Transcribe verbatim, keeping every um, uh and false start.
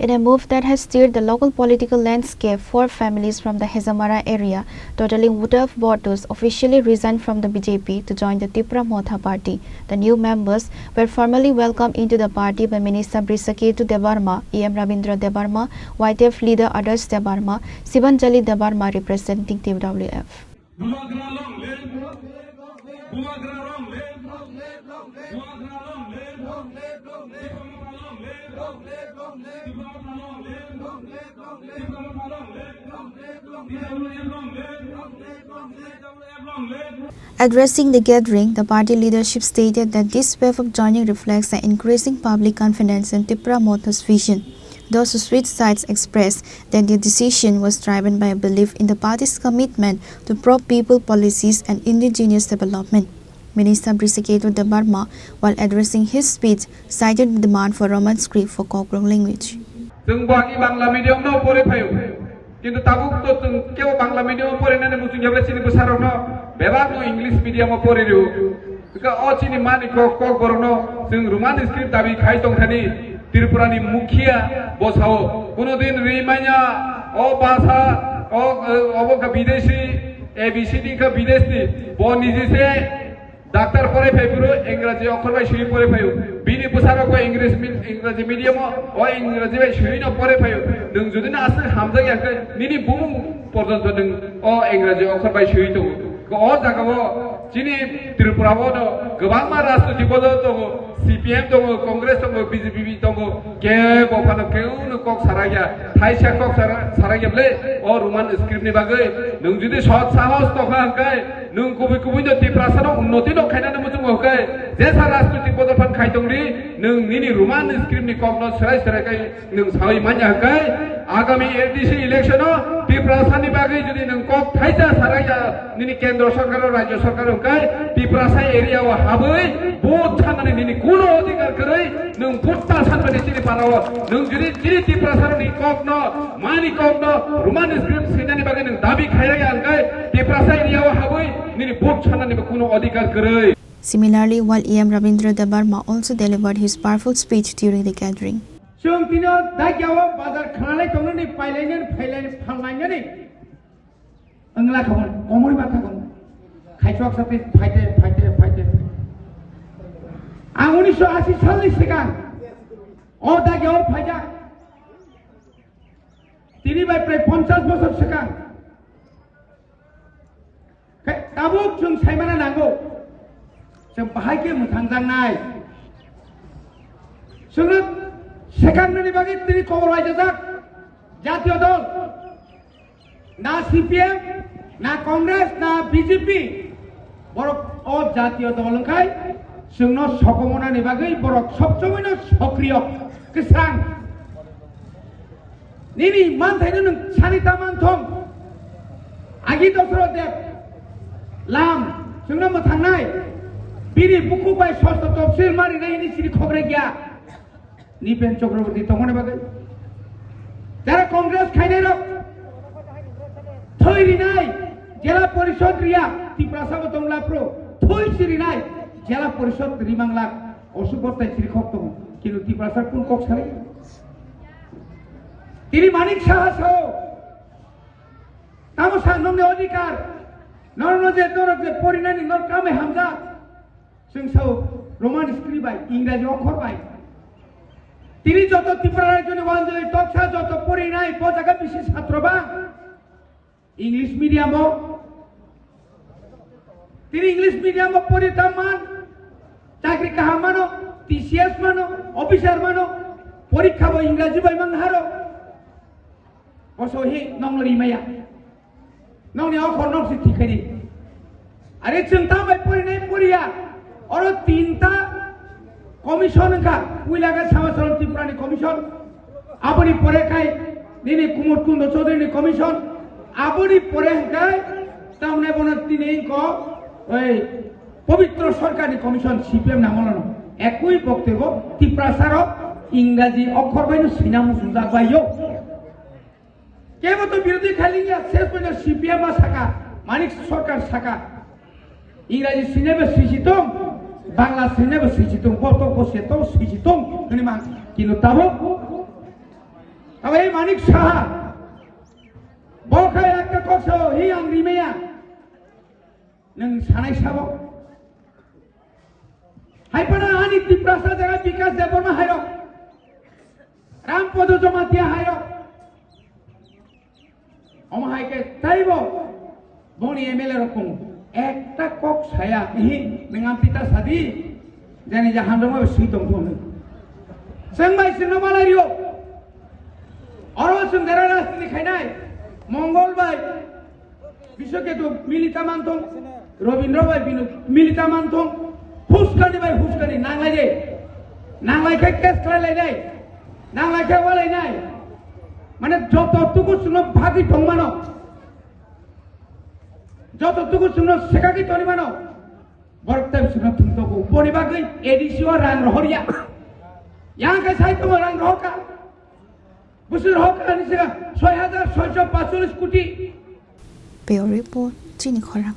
In a move that has stirred the local political landscape, four families from the Hejamara area, totaling twelve voters, officially resigned from the B J P to join the Tipra Motha Party. The new members were formally welcomed into the party by Minister Brisaketu Debbarma, E M Rabindra Debbarma, Y T F leader Adarsh Debbarma, Sibanjali Debbarma representing T W F. Bubagra long live! Bubagra long live! Bubagra long live! Tipra Motha long live! Tipra Motha long live! Tipra Motha long live! T W F long live! T W F long live! Addressing the gathering, the party leadership stated that this wave of joining reflects an increasing public confidence in Tipra Motha's vision. Those who switched sides expressed that their decision was driven by a belief in the party's commitment to pro-people policies and indigenous development. Minister Brisaketu Debbarma, while addressing his speech, cited the demand for Roman script for Kokrok language. Chwng bo agini Bangla medium no pore phaio. Kintu tabuk to chwng kebo Bangla medium o porinani muchung ya ble chini bwsarokno bebakno English medium o pori rio. Bwkha o chini mani kok, kokborokno chwng Roman script dabi khai tongthani Tripurani mukhiya bo sao. Kuno din ri manya o basa, o, obo kha bidesi, A B C D kha bidesni. Bo niji se Doctor pore phai phuru Ingraji okhor bai swi pore phaio. Bini bwsarok bo English mi-, Ingraji medium o, o Ingraji bai swi no pore phaio. Nwng jodi no aswk hamjak ya khe nini bumung porjonto nwng o Ingraji okhor bai swi tongo. O jaga o chini Tripura o no kwbangma rajniti bodol tongo, C P M tongo, Congress tongo, B J P tongo. Kebo phano kebo no kok sarakya, thaisa kok sara-, sarakya ble, o Roman script ni bagwi nwng jodi sot sahos tongkha hwnkhe, nwng kubui kubui no Tiprasa no unnoti no khainani muchungo hwnkhe, jesa rajniti bodol phan khai tongdi, nwng nini Roman script ni kok no serai serai khai nwng sawi manya hwnkhe, agami A D C election o Tiprasa ni bagwi jodi nwng kok thaisa sarakya, nini kendro sorkar o, rajyo sorkar o hwnkhe Tiprasa area o habwi vote sanani nini kuno odhikar kwrwi, nwng vote ta sanmani chini para o, nwng jodi chini Tiprasa ni kok no, mani kok no, Roman script swinani bagwi nwng dabi khairaya hwnkhe Tiprasa area o habwi nini vote sanani bo kuno odhikar kwrwi. Similarly, while E M Rabindra Debbarma also delivered his powerful speech during the gathering. Chwng tino dakyao bazar khanalai tongnani, pailainani, phailai-, phalnainani. Wngla khamani, komori ma thangkon. Khaichok sate phaite, phaite, phaite. Ang unisho ashi salni swkang o dakyao phaijak. Tini bai prai ponchash bosor swkang. Khe tabuk chwng saimana nango. Chwng bahai khe mwthangjaknai. Chwngno swkangni bagwi tini kobor laijajak. Jatiyo dol. Na C P M, na Congress, na B J P. Borok o jatiyo dol wngkhai chwngno sokomonani bagwi borok sobsomoino sokriyo kwsang. Nini manthaino nwng sani ta manthong. Agi Dosro Deb lam chwngno mwthangnai. Bini bukhuk bai sosto topsil marinai hini siri khokre gya. Nipen Chakraborty tongmani bagwi. Jara Congress khainai rok thoi rinai jela porishod riya Tiprasa bo tongla pro thoi sirinai jela porishod rimangla. Osu bostai siri khok tongo. Kino Tiprasa kun kok sari? Tini Manik Saha sao. Tamo sa nongni odhikar. Norno je norok je porinani nor kame hamjak. Chwng sao Roman script bai, Ingraji okhor bai. Tini joto Tripura rajyoni wanjoi toksa joto porinai bo jaga bisi satro ba. English medium o. Tini English medium o pori ta man, chakri kaham mano, T C S mano, officer mano, porikha bo Ingraji bai mang haro. Boso hi nong rimaya. Nongni okhor nok si thikhani. Are chwng ta bai porinai poriya. Oro tinta commission wngkha. Puila khe Samacharan Tripurani commission. Aboni pore khai nini Kumar Kundo Chaudhary ni commission. Aboni pore khai tamne bono tini ko oi Pabitra Sarkar ni commission C P M nangmano. Ekui boktebo Tiprasa rok Ingraji okhor bai no sina musungjak bai yo. Kebo to birodhi khailingya, ses poito C P M a saka, Manik Sarkar saka. Ingraji sinebo swichi tong, Bangla sinebo swichi tong, bo to bo se to swichi tong, hwnwi man. Kintu tabuk Abai Manik Saha, bo khai ekta kok sao, hi ang rimaya. Nang sanai sabo. Hai pana ani Tiprasa jaga Bikas Debbarma hairok. Ram Podo Jamatia hairok. Omo hai khe taibo boni M L A rok kung ekta kok saya, ihi, nang ang pita sadi, jani ja hamjama sui tong thung. Seng bai sino malai rio. Oro sung dara rajniti khainai, Mongol bai, Biswaketu milita manthong, Robindra bai binu milita manthong, huskani bai huskani nanglai de. Nanglai khe case khlai lai nai. Nanglai khe walai nai. Mane joto tuku chwngno bhagi tong mano. Joto tuku chwngno sekagi toni mano. Borok tei chwngno thung togo. Boni bagwi A D C o rang rohor ya. Yang khe sai tongo rang rohor ka. Busur hok ani sega soi hajar soicho pachulis koti. Bureau Report, Chini Khorang.